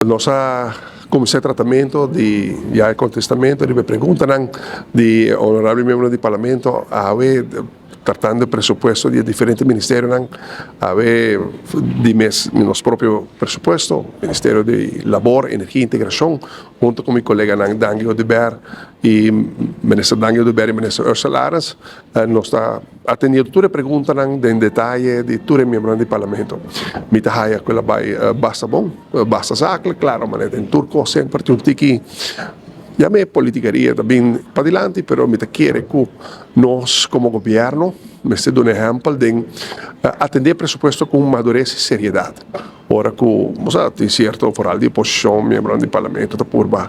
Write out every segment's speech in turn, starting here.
Nos a cuminsa e tratamento di ya e contestamento riba e preguntanan di honorable miembro di Parlamento awe tratando e presupuesto di e diferente ministerionan. Awe di mes nos propio presupuesto, Ministerio di Labor, Energia y Integracion hunto cu mi coleganan Dangui Oduber y Minister Dangui Oduber y Minister Ursell Arends nos ta Atendiendo tur e preguntanan den detaye di tur e miembronan di Parlamento. Mi ta haya ku el a bai basta bon, basta zakelijk, klaro manera den tur kos semper tin un tiki yam'e politikeria ta bin padilanti, pero mi ta kere ku nos komo gobièrnu mester duna ehèmpel den atendé presupuesto ku un madures i seriedat. Ora ku bo sa tin sierto foral di oposishon, miembronan di Parlamento ta purba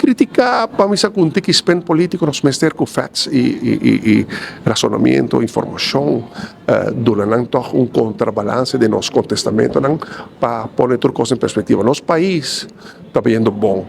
Critica pa mi sa cu un tiki spin politico nos mester cu facts y razonamiento, informacion duna nan toch un contrabalance den nos contestamentonan pa pone tur cos en perspectiva. Nos pais ta bayendo bon,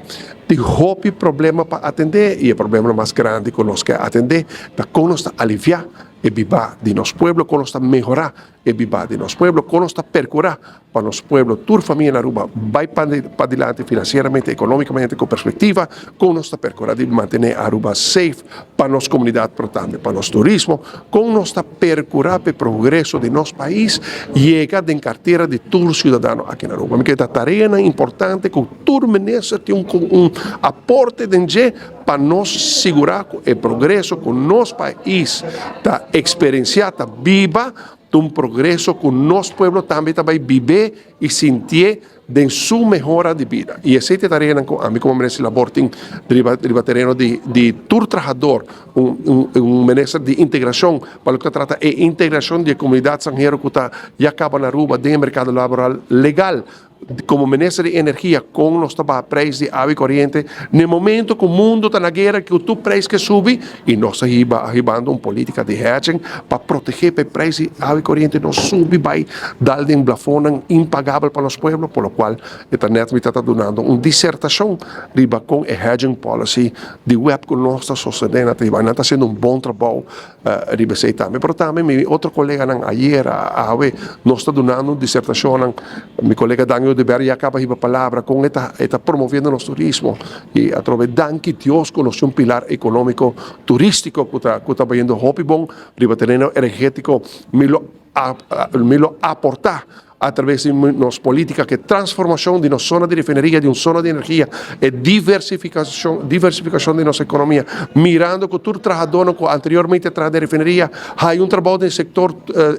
tin hopi problema pa atende y e problema mas grandi cu nos ke atende ta con nos ta alivia e biba di nos pueblo, con nos ta mehora e biba di nos pueblo, con nos ta percura pa nos pueblo, tur famia na Aruba bai padilanti financieramente, economicamente cu perspectiva con nos ta percura di mantene Aruba safe pa nos comunidad pero tambe pa nos turismo, con nos ta percura pa e progreso di nos pais yega den cartera di tur ciudadano aki na Aruba. Mi kere ta tareanan importante cu tur minister tin un aporte den dje pa nos sigura cu e progreso cu nos pais ta experiencia, ta biba, Ta un progreso cu nos pueblo tambe ta bay bib'é y sintié den su mehora di bida. Y esey ta e tareanan cu ami como Minister di Labor tin riba riba tereno di di tur trahador, un un un Minister di Integracion pa loke ta trata e integracion di e comunidad stranhero cu ta ya caba na Aruba den e mercado laboral legal. Komo Minister di Energia kon nos ta baha prijs di awa i koriente na e momento ku mundu ta na guera ku tur prijs ke subi i nos ta hiba hibando un politika di hedging pa protegé pa e prijs di awa i koriente no subi bai dal den blafonnan impagabel pa nos pueblo por lo kual e ta nèt mi ta ta dunando un disertashon riba kon e hedging policy di web ku nos ta sostené nan ta hiba nan ta hasiendo un bon trabou Riba esei tambe, pero tambe mi otro koleganan ayer, awe, nos ta dunando disertashonnan. Mi kolega Daniel Oduber ya kaba hiba palabra kon e ta e ta promoviendo nos turismo i atrobe danki Dios ku nos tin un pilar ekonómiko turístiko ku ta ku ta bayendo hopi bon riba tereno energétiko. Mi lo mi lo aportá A traves di nos politica cu e transformacion di nos zona di refineria di un zona di energia, e diversificacion diversificacion di nos economia, mirando cu tur trahadornan cu anteriormente a traha den refineria haya un trabou den sector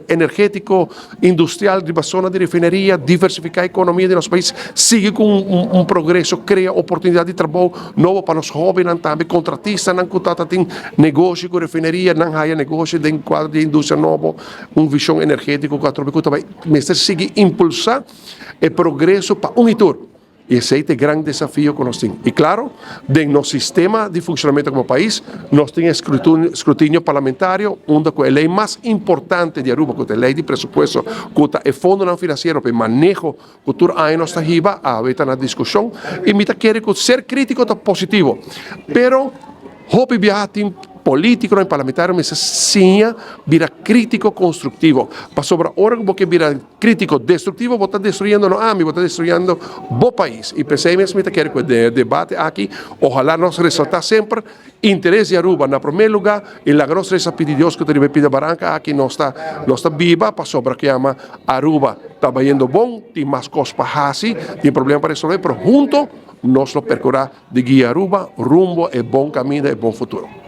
energetico, industrial riba zona di refineria, diversifica economia di nos pais, sigui cu un progreso, crea oportunidad di trabou nobo pa nos hobennan tambe, contratistanan cu ta tin negoshi cu refineria, nan haya negoshi den cuadro di industria nobo. Un vision energetico cu atrobe cu ta bay mester sigui impulsa e progreso pa un y tur. Y esey ta e gran desafio cu nos tin. Y claro, den nos sistema di funcionamento como pais, nos tin e scrutinio parlamentario unda cu e ley mas importante di Aruba, cu ta e ley di presupuesto, cu ta e fondonan financiero pa e maneho cu tur aña nos ta hiba, awe ta na discusion. Y mi ta kere cu ser critico ta positivo, pero hopi biaha tin Polítikonan i parlamentarionan mester siña bira krítiko konstruktivo, pasobra ora ku bo ke bira krítiko destruktivo bo ta destruyendo no ami, bo ta destruyendo bo pais. I p'esei mes mi ta kere ku e debate aki ojalá nos resaltá semper interes di Aruba na promé lugá i laga nos resa pidi Dios ku ta riba e pida baranka aki nos ta nos ta biba pasobra ku yama Aruba ta bayendo bon, tin mas kos pa hasi, tin problema pa resolvé pero hunto nos lo perkurá Di guia Aruba rumbo e bon caminda e bon futuro.